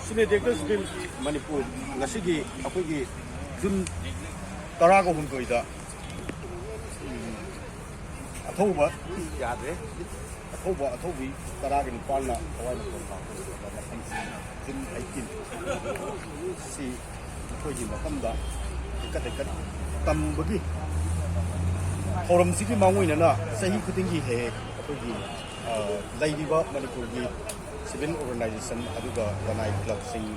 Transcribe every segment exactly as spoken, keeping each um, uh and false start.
Cine Directors Guild Manipur ꯉꯁꯤꯒꯤ ꯑꯩꯈꯣꯏꯒꯤ June ꯇꯔꯥꯒ ꯍꯨꯝꯗꯣꯏꯗ, ꯎꯝ, ꯑꯊꯧꯕ, ꯌꯥꯗ꯭ꯔꯦ, ꯑꯊꯧꯕ, ꯑꯊꯧꯕꯤ ꯇꯔꯥꯒ ꯅꯤꯄꯥꯟꯅ ꯊꯋꯥꯏ ꯃꯈꯣꯟ ꯄꯥꯡꯊꯣꯛꯂꯤꯕ ꯃꯐꯝꯁꯤ ꯖꯨꯟ ꯑꯩꯠꯇꯤꯟ ꯁꯤ ꯑꯩꯈꯣꯏꯒꯤ ꯃꯐꯝꯗ ꯍꯩꯀꯠ ꯍꯩꯀꯠ ꯇꯝꯕꯒꯤ ꯊꯧꯔꯝꯁꯤꯒꯤ ꯃꯥꯡꯑꯣꯏꯅꯅ ꯆꯍꯤ ꯈꯨꯗꯤꯡꯒꯤ ꯍꯦꯛ ꯍꯦꯛ ꯑꯩꯈꯣꯏꯒꯤ, ꯑ, ꯂꯩꯔꯤꯕ ꯃꯅꯤꯄꯨꯔꯒꯤ civil organization ꯑꯗꯨꯒ ꯂꯅꯥꯏ clubꯁꯤꯡ,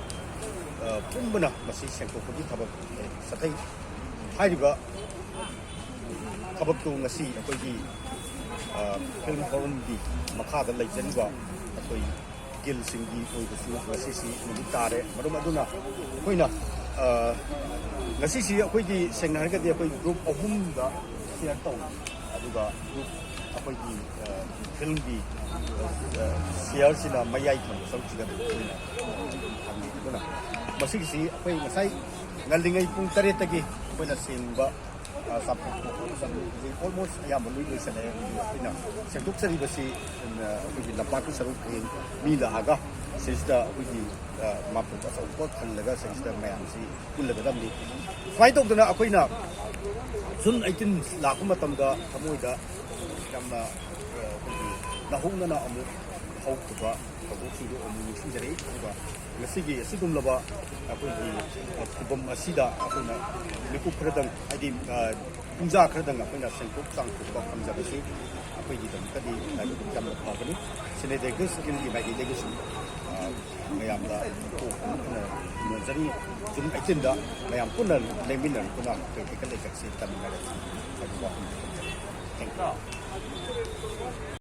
ꯑ, ꯄꯨꯝꯕꯅ ꯃꯁꯤ ꯁꯦꯡꯗꯣꯛꯄꯒꯤ ꯊꯕꯛ ꯆꯠꯊꯩ꯫ ꯍꯥꯏꯔꯤꯕ ꯊꯕꯛꯇꯨ ꯉꯁꯤ ꯑꯩꯈꯣꯏꯒꯤ, ꯑ, film forumꯒꯤ ꯃꯈꯥꯗ ꯂꯩꯖꯔꯤꯕ ꯑꯩꯈꯣꯏ ꯒꯤꯜꯁꯤꯡꯒꯤ ꯑꯣꯏꯕꯁꯨ ꯉꯁꯤꯁꯤ ꯅꯨꯃꯤꯠ ꯇꯥꯔꯦ꯫ ꯃꯔꯝ ꯑꯗꯨꯅ ꯑꯩꯈꯣꯏꯅ, ꯑ, ꯉꯁꯤꯁꯤ ꯑꯩꯈꯣꯏꯒꯤ ꯁꯦꯡꯅ ꯍꯥꯏꯔꯒꯗꯤ ꯑꯩꯈꯣꯏ group ꯑꯍꯨꯝꯗ share ꯇꯧꯏ꯫ ꯑꯗꯨꯒ group ꯑꯩꯈꯣꯏꯒꯤ, ꯑ, filmꯒꯤ, ꯑ, shareꯁꯤꯅ ꯃꯌꯥꯏ ꯊꯪꯕ ꯁꯔꯨꯛꯁꯤꯗ ꯑꯩꯈꯣꯏꯅ ꯊꯝꯃꯤ꯫ ꯑꯗꯨꯅ ꯃꯁꯤꯒꯤꯁꯤ ꯑꯩꯈꯣꯏ ꯉꯁꯥꯏ ꯉꯜꯂꯤꯉꯩ ꯄꯨꯡ ꯇꯔꯦꯠꯇꯒꯤ ꯑꯩꯈꯣꯏꯅ ꯁꯦꯡꯕ, ꯑ, ꯆꯥꯝꯊꯣꯛꯄ ꯈꯣꯠꯄ ꯆꯪꯕ ꯍꯧꯖꯤꯛ almost ꯑꯌꯥꯝꯕ ꯂꯣꯏ ꯂꯣꯏꯁꯤꯜꯂꯛꯑꯦ꯫ ꯑꯗꯨꯒ ꯑꯩꯈꯣꯏꯅ ꯁꯦꯡꯗꯣꯛꯆꯔꯤꯕꯁꯤ, ꯑ, ꯑꯩꯈꯣꯏꯒꯤ ꯂꯝꯄꯥꯛꯀꯤ ꯁꯔꯨꯛ ꯍꯌꯦꯡ ꯃꯤ ꯂꯥꯛꯑꯒ ꯁꯤꯁꯤꯗ ꯑꯩꯈꯣꯏꯒꯤ, ꯑ, ꯃꯥꯝꯇꯣꯞ ꯑꯆꯧꯕ ꯈꯜꯂꯒ ꯁꯤꯁꯤꯗ ꯃꯌꯥꯝꯁꯤ ꯄꯨꯜꯂꯒꯗꯕꯅꯤ꯫ ꯁꯨꯃꯥꯏꯅ ꯇꯧꯗꯅ ꯑꯩꯈꯣꯏꯅ ꯖꯨꯟ ꯑꯩꯠꯇꯤꯟ ꯂꯥꯛꯄ ꯃꯇꯝꯗ ꯊꯃꯣꯏꯗ ꯌꯥꯝꯅ, ꯑ, ꯑꯩꯈꯣꯏꯒꯤ ꯅꯧꯍꯧꯅꯅ ꯑꯃꯨꯛ ꯍꯧꯈꯤꯕ ꯊꯧꯗꯣꯛꯁꯤꯡꯗꯨ ꯑꯃꯨꯛ ꯅꯤꯡꯁꯤꯡꯖꯔꯛꯏ꯫ ꯑꯗꯨꯒ ꯉꯁꯤꯒꯤ ꯑꯁꯤꯒꯨꯝꯂꯕ ꯑꯩꯈꯣꯏꯒꯤ ꯈꯨꯕꯝ ꯑꯁꯤꯗ ꯑꯩꯈꯣꯏꯅ ꯃꯤꯀꯨꯞ ꯈꯔꯗꯪ, ꯍꯥꯏꯗꯤ, ꯑ, ꯄꯨꯡꯖꯥ ꯈꯔꯗꯪ ꯑꯩꯈꯣꯏꯅ ꯁꯦꯡꯗꯣꯛ ꯆꯥꯝꯊꯣꯛꯄ ꯐꯪꯖꯕꯁꯤ ꯑꯩꯈꯣꯏꯒꯤꯗꯃꯛꯇꯗꯤ ꯂꯥꯏꯕꯛ ꯌꯥꯝꯅ ꯐꯕꯅꯤ꯫ Cine Directors Guildꯒꯤ ꯃꯥꯏꯀꯩꯗꯒꯤꯁꯨ, ꯑ, ꯃꯌꯥꯝꯗ ꯀꯣꯛ ꯍꯟꯅ ꯎꯅꯖꯔꯤ꯫ ꯖꯨꯟ ꯑꯩꯠꯇꯤꯟꯗ ꯃꯌꯥꯝ ꯄꯨꯟꯅ ꯂꯦꯡꯃꯤꯟꯅꯔꯛꯇꯨꯅ ꯑꯩꯈꯣꯏ ꯍꯩꯀꯠ ꯂꯩꯀꯠꯁꯦ ꯇꯝꯃꯤꯟꯅꯔꯁꯤ ꯍꯥꯏꯕ ꯋꯥꯐꯝ ꯊꯝꯖꯔꯤ꯫ Thank you꯫